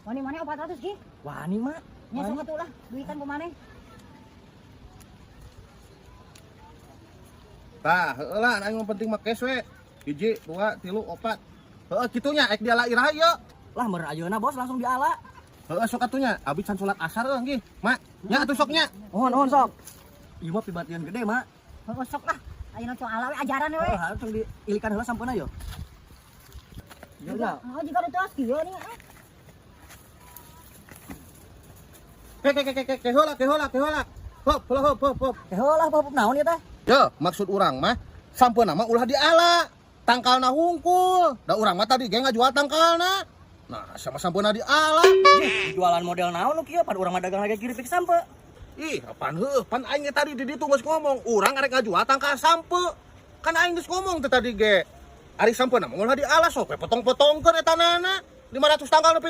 Wani maneh 400, Ki? Wani, Mak. Nya sok atuh lah, duitan ku maneh. Tah, heueuh lah, aing mah penting mah cash we. Hiji, dua, tilu, opat. Heueuh kitu nya ek diala iraha ieu. Lah meureun ayeuna, Bos, langsung diala. Heueuh sok atuh nya, abi can salat asar eueuh nggih. Mak, nya atuh sok nya. Mohon, mohon sok. Ieu mah pibatian gede, Mak. Heeh, sok lah. Ayeuna cong ala we ajaran we. Heeh, langsung diilikan heula sampeuna yo. Ya udah. Oh, jika ada tos kieu nih. Ah. Ke ke ke ke ke heula, ke heula, ke heula. Hop, heula hop hop hop. Eh heula hop naon ieu teh? Yo, maksud urang mah sampeuna mah ulah diala. Tangkalna hungkul. Da urang mah tadi ge ngajual tangkalna. Nah, sama sampeuna diala. Ih, jualan model naon nu kieu, pan urang mah dagang lagi kiripik sampe. Ih, apaan heueuh, pan aing ge tadi di ditu geus ngomong, urang arek ngajual tangkal sampe. Kan aing geus ngomong teh tadi ge. Ari sampeuna mah ulah diala, sok we potong-potongkeun eta nana. 500 tangkal nepi.